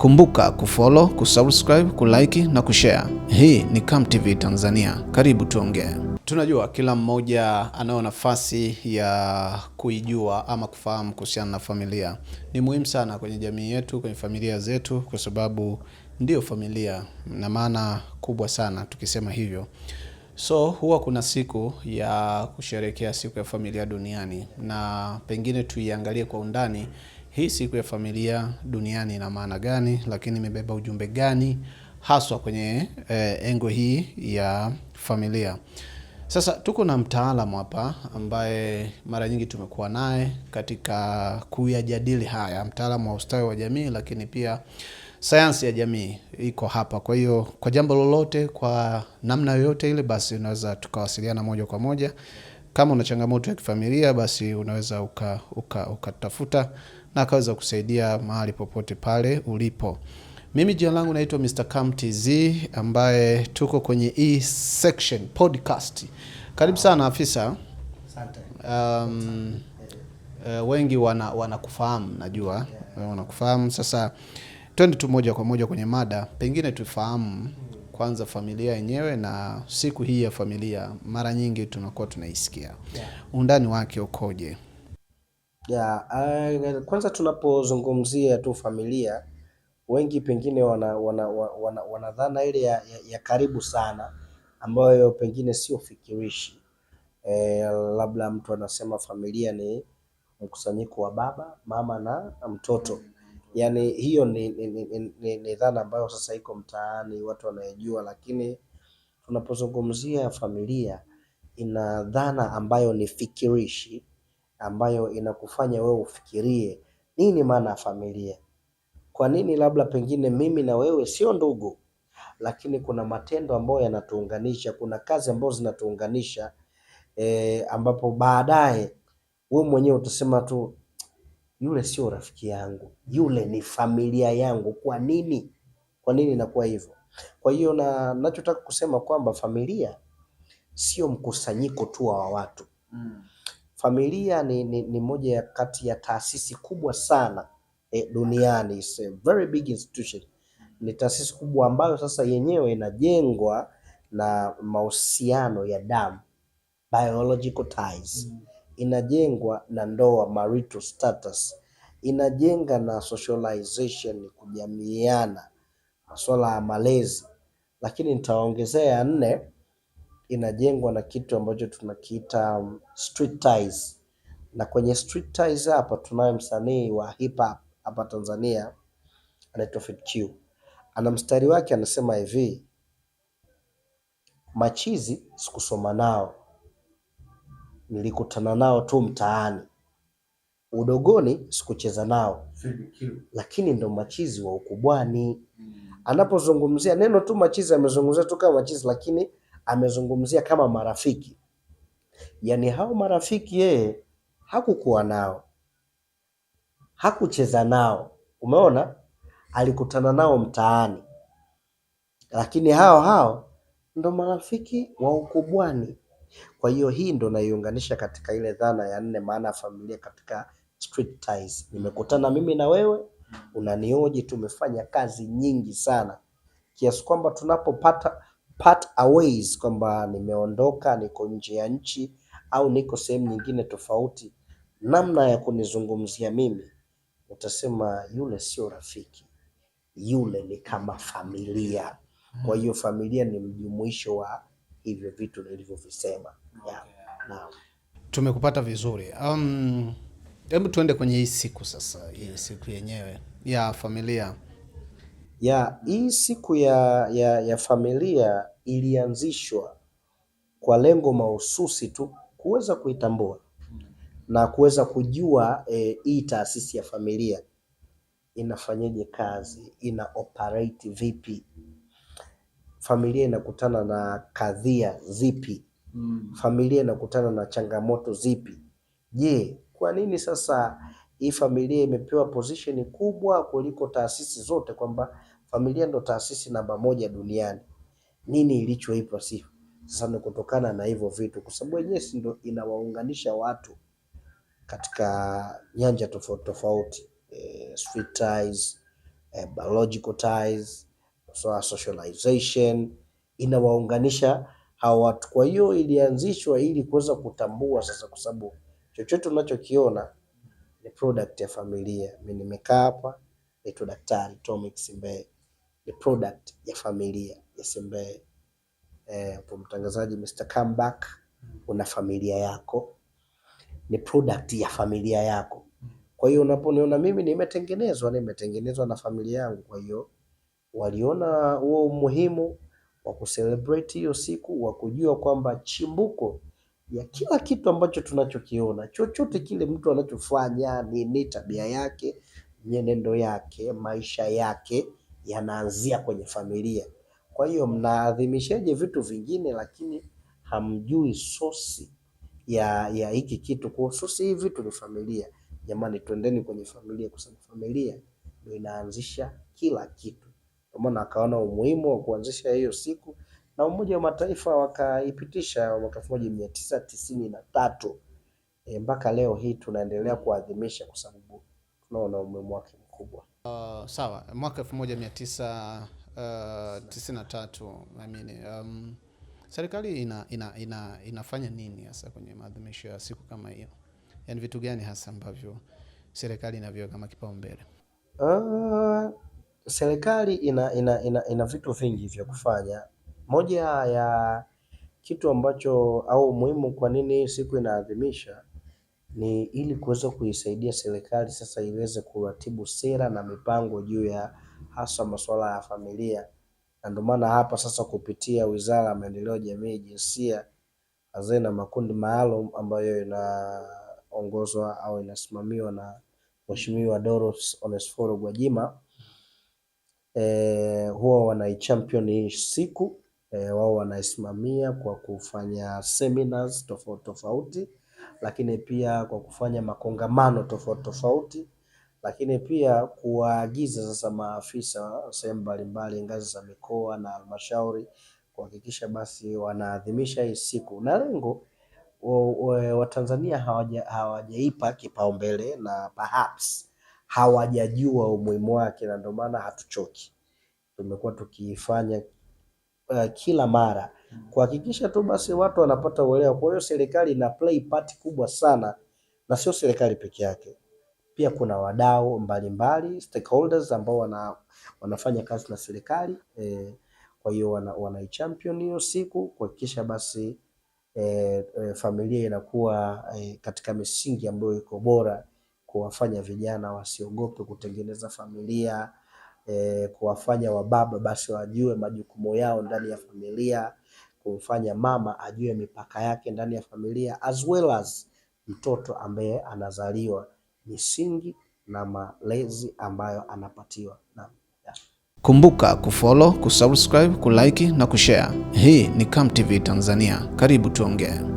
Kumbuka kufollow, kusubscribe, kulike na kushare. Hii ni Come TV Tanzania. Karibu tuongee. Tunajua kila mmoja anayo nafasi ya kuijua ama kufahamu kuhusiana na familia. Ni muhimu sana kwenye jamii yetu, kwenye familia zetu, kwa sababu ndio familia na maana kubwa sana tukisema hivyo. So huwa kuna siku ya kusherehekea siku ya familia duniani, na pengine tuiangalie kwa undani hii siku ya familia duniani ina maana gani, lakini imebeba ujumbe gani haswa kwenye engo hii ya familia. Sasa tuko na mtaalamu hapa ambaye mara nyingi tumekuwa naye katika kuyajadili haya, mtaalamu wa ustawi wa jamii, lakini pia sayansi ya jamii iko hapa. Kwa hiyo kwa jambo lolote, kwa namna yoyote ile, basi unaweza tukawasiliana moja kwa moja. Kama una changamoto ya kifamilia, basi unaweza ukatafuta na akaweza kusaidia mahali popote pale ulipo. Mimi jina langu naitwa Mr. Cam TZ ambaye tuko kwenye E section podcast. Karibu sana afisa. Asante. Wengi wanakufahamu najua. Yeah. Wanakufahamu. Sasa twende tu moja kwa moja kwenye mada, pengine tufahamu kwanza familia yenyewe na siku hii ya familia mara nyingi tunakuwa tunaisikia. Yeah. Undani wake ukoje? Yeah, kwanza tunapozungumzia tu familia wengi pengine wana dhana ile ya karibu sana ambayo pengine sio fikirishi. Labda mtu anasema familia ni mkusanyiko wa baba, mama na mtoto. Yaani hiyo ni dhana ambayo sasa iko mtaani watu wanaijua, lakini tunapozungumzia familia ina dhana ambayo ni fikirishi ambayo inakufanya wewe ufikirie nini maana ya familia. Kwa nini labda pengine mimi na wewe sio ndugu, lakini kuna matendo ambayo yanatuunganisha, kuna kazi ambazo zinatuunganisha ambapo baadaye wewe mwenyewe utasema tu yule sio rafiki yangu, yule ni familia yangu. Kwa nini? Kwa nini inakuwa hivyo? Kwa hiyo na nachotaka kusema kwamba familia sio mkusanyiko tu wa watu. Familia ni moja ya kati ya taasisi kubwa sana duniani. It's a very big institution. Ni taasisi kubwa ambayo sasa yenyewe inajengwa na mahusiano ya damu, biological ties. Inajengwa na ndoa, marital status. Inajenga na socialization, kujamiiana, masuala ya malezi. Lakini nitaongezea ya nne, inajengwa na kitu ambacho tunakiita street ties. Na kwenye street ties hapa tunaye msanii wa hip hop hapa Tanzania anaitwa Fid Q. Ana mstari wake anasema hivi: machizi sikusoma nao, nilikutana nao tu mtaani, udogoni sikucheza nao, lakini ndo machizi wa ukubwani. Anapozungumzia neno tu machizi, amezungumzia tu kama machizi, lakini amezungumzia kama marafiki. Yaani hao marafiki yeye hakukuwa nao, hakucheza nao, umeona, alikutana nao mtaani, lakini hao hao ndo marafiki wa ukubwani. Kwa hiyo hii ndo naiunganisha katika ile dhana ya nne, maana ya familia katika street ties. Nimekutana mimi na wewe, unanioje, tumefanya kazi nyingi sana kiasi kwamba tunapopata part aways, kwamba nimeondoka, niko nje ya nchi au niko sehemu nyingine tofauti, namna ya kunizungumzia mimi utasema yule sio rafiki, yule ni kama familia. Kwa hiyo familia ni mjumuisho wa hivyo vitu nilivyovisema. Yeah. Naam. Tumekupata vizuri. Hebu tuende kwenye hii siku sasa, hii siku yenyewe ya familia. Ya, hii siku ya familia ilianzishwa kwa lengo mahususi tu kuweza kuitambua na kuweza kujua hii taasisi ya familia inafanyaje kazi, ina operate vipi, familia inakutana na kadhia zipi, familia inakutana na changamoto zipi. Je, kwa nini sasa hii familia imepewa position kubwa kuliko taasisi zote, kwamba familia ndo taasisi namba moja duniani? Nini ilichoipa sifa? Sasa ni kutokana na hivyo vitu, kwa sababu yenyewe si ndo inawaunganisha watu katika nyanja tofauti tofauti, street ties, Biological ties, masuala ya socialization inawaunganisha hawa watu. Kwa hiyo ilianzishwa ili kuweza kutambua sasa, kwa sababu chochote unachokiona ni product ya familia. Mimi nimekaa hapa naitwa Daktari Tomic Simbeye, ni product ya familia ya Simbeye. Kwa mtangazaji Mr. Comeback, una familia yako, ni product ya familia yako. Kwa hiyo unaponiona mimi nimetengenezwa na familia yangu. Kwa hiyo waliona huo umuhimu wa kucelebrate hiyo siku, wa kujua kwamba chimbuko ya kila kitu ambacho tunachokiona, chochote kile mtu anachofanya, nini, tabia yake, mienendo yake, maisha yake yanaanzia kwenye familia. Kwa hiyo mnaadhimishaje vitu vingine lakini hamjui source ya hiki kitu? Kwa source hii vitu ni familia. Jamani, twendeni kwenye familia, kwa sababu familia ndio inaanzisha kila kitu. Ndio maana akaona umuhimu wa kuanzisha hiyo siku na Umoja wa Mataifa wakaipitisha mwaka 1993. Mpaka leo hii tunaendelea kuadhimisha kwa sababu tunaona umuhimu wake mkubwa. Sawa, mwaka 1993, I mean, serikali inafanya nini hasa kwenye maadhimisho ya siku kama hiyo? Yaani vitu gani hasa ambavyo serikali inaviweka kama kipaumbele? Serikali ina vitu vingi vya kufanya. Moja ya kitu ambacho au muhimu kwa nini siku inaadhimisha ni ili kuweza kuisaidia serikali sasa iweze kuratibu sera na mipango juu ya hasa masuala ya familia. Na ndio maana hapa sasa kupitia Wizara ya Maendeleo ya Jamii, Jinsia, Wazee na Makundi Maalum ambayo inaongozwa au inasimamiwa na Mheshimiwa Dorothy Onesforo Gwajima, huwa wanaichampion hii siku, wao wanaisimamia kwa kufanya seminars tofauti tofauti, lakini pia kwa kufanya makongamano tofauti tofauti, lakini pia kuwaagiza sasa maafisa sehemu mbalimbali ngazi za mikoa na halmashauri kuhakikisha basi wanaadhimisha hii siku, na lengo Watanzania hawajaipa kipaumbele na perhaps hawajajua umuhimu wake, na ndio maana hatuchoki, tumekuwa tukiifanya kila mara kuhakikisha tu basi watu wanapata uelewa. Kwa hiyo serikali ina play part kubwa sana, na sio serikali peke yake, pia kuna wadau mbalimbali stakeholders ambao wanafanya kazi na serikali kwa hiyo wanaichampion hiyo siku kuhakikisha basi familia inakuwa katika misingi ambayo iko bora, kuwafanya vijana wasiogope kutengeneza familia, kuwafanya wababa basi wajue majukumu yao ndani ya familia, kumfanya mama ajue mipaka yake ndani ya familia, as well as mtoto ambaye anazaliwa, misingi na malezi ambayo anapatiwa. Naam. Yeah. Kumbuka kufollow, kusubscribe, kulike na kushare. Hii ni Come TV Tanzania. Karibu tuongee.